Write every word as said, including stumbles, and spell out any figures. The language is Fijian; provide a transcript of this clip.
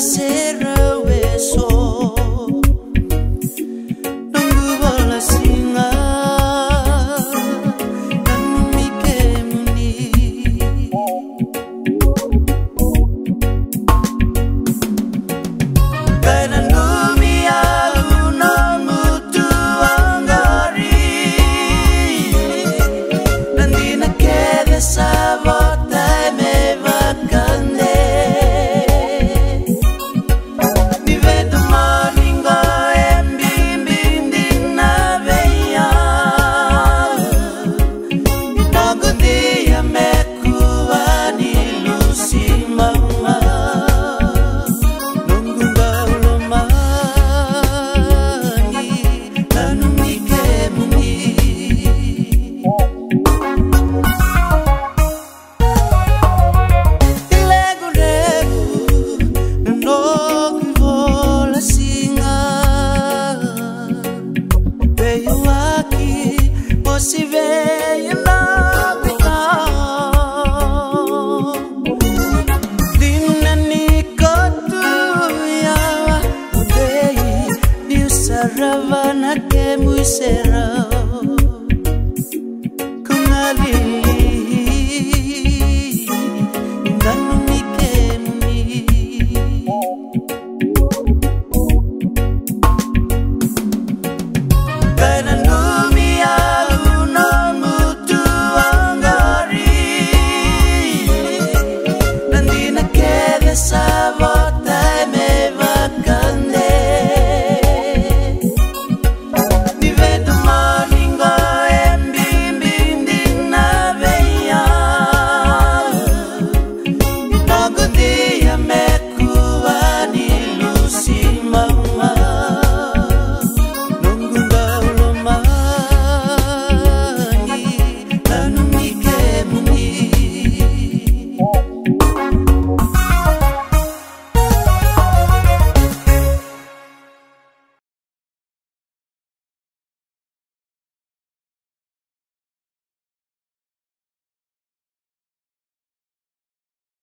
Serau eso, noqu vola siga, nanumi kemuni. Qai nanumi au nomu tuagari, na dina kece sa vota me vakade. Ni veidomoni qo e bibi dina vei au. Noqu dia me kua ni lusi mama. Noqu dau lomani, nanumi kemuni. Lequ levu na noqu vola siga. Veiwaki mo si vei na noqu tau. Dina ni ko tu yawa, dei niu sarava na kemu iserau.